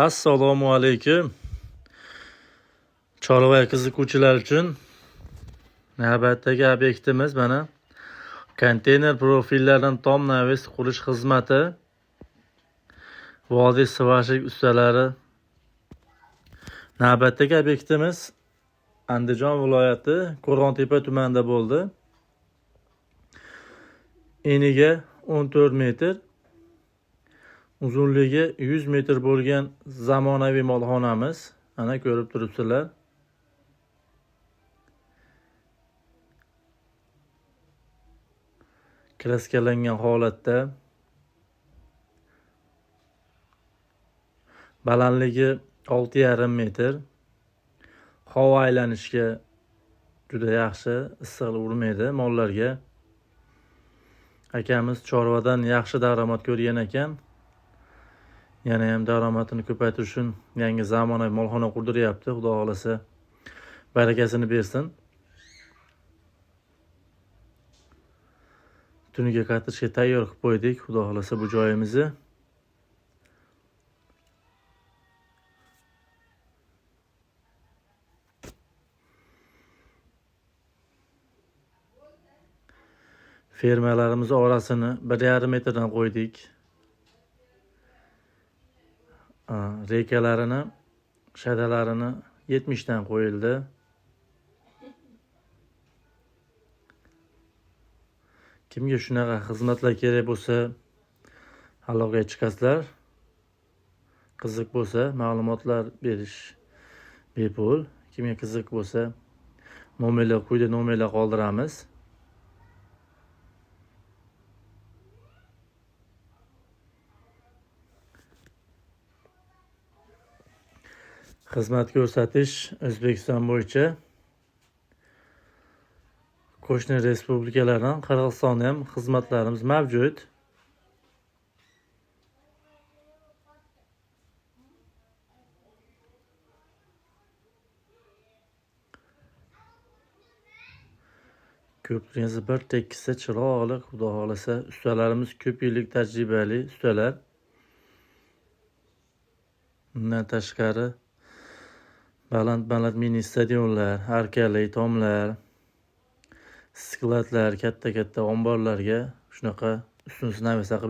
Assalomu alaykum. Chorva qiziquvchilar uchun navbatdagi obyektimiz mana konteyner profillardan tom navis qurish xizmati. Vodiy svarщик ustalari. Navbatdagi obyektimiz Andijon viloyati Qo'rg'ontepa tumanida bo'ldi. Eniga 14 metr, uzunligi 100 metr bo'lgan zamonaviy molxonamiz. Ana ko'rib turibsizlar. Kraskalangan holatda. Balandligi 6,5 metr. Havo aylanishga juda yaxshi, issiqlik urmaydi mollarga. Akamiz chorvadan yaxshi daromad ko'rgan ekan. Yana ham daromadini ko'paytirish uchun yangi zamonaviy molxona qurdiryapti. Xudo xohlasa barakasini bersin. Tuniga qaytishga tayyor qilib qo'ydik, Xudo xohlasa bu joyimizni. Fermalarimiz orasini 1,5 metrdan qo'ydik. Rekalarini, shadalarini 70 dan qo'yildi. Kimga shunaqa xizmatlar kerak bo'lsa, aloqaga chiqasizlar. Qiziq bo'lsa, ma'lumotlar berish bepul. Kimga qiziq bo'lsa, nomerlar quyida nomerlar qoldiramiz. Xizmat ko'rsatish O'zbekiston bo'yicha qo'shni respublikalardan Qirg'izistonda ham xizmatlarimiz mavjud. Ko'rib turganingiz bir tekisda chiroyli, Xudo xohlasa, ustalarimiz ko'p yillik tajribali ustalar. Bundan tashqari baland-baland mini stadionlar, arkali tomlar, skladlar, katta-katta omborlarga shunaqa ustunsiz navisa qilib